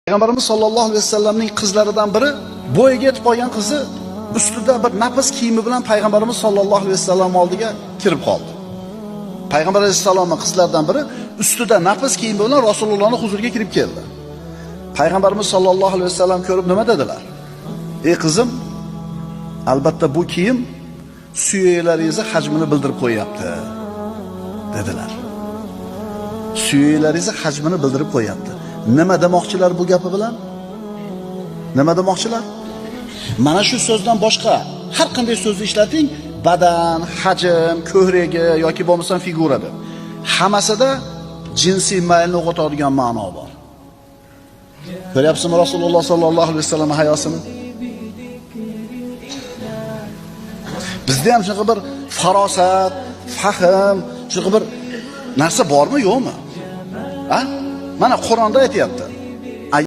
Payg'ambarimiz sollallohu alayhi vasallamning qizlaridan biri bo'yiga yetib qolgan qizi ustida bir nafis kiyimi bilan Payg'ambarimiz sollallohu alayhi vasallam oldiga kirib qoldi. Payg'ambar alayhissalomning qizlaridan biri ustida nafis kiyimi bilan Rasulullohning huzuriga kirib keldi. Payg'ambarimiz sollallohu alayhi vasallam ko'rib nima dedilar? Ey qizim, albatta bu kiyim suyaklaringizni hajmini bildirib qo'yapti, dedilar. Suyaklaringizni hajmini bildirib qo'yapti. Nima demoqchilar bu gapi bilan? Nima demoqchilar? Mana shu so'zdan boshqa har qanday so'zni ishlating, badan, hajm, ko'hragi yoki bo'lmasam figura deb. Hammasida jinsiy maylni uyg'otadigan ma'no bor. Ko'ryapsizmi Rasululloh sollallohu alayhi vasallam hayosini? Bizda ham shunaqa bir farosat, fahm, shunaqa bir narsa bormi, yo'qmi? Ha? Mana Qur'onda aytayapti.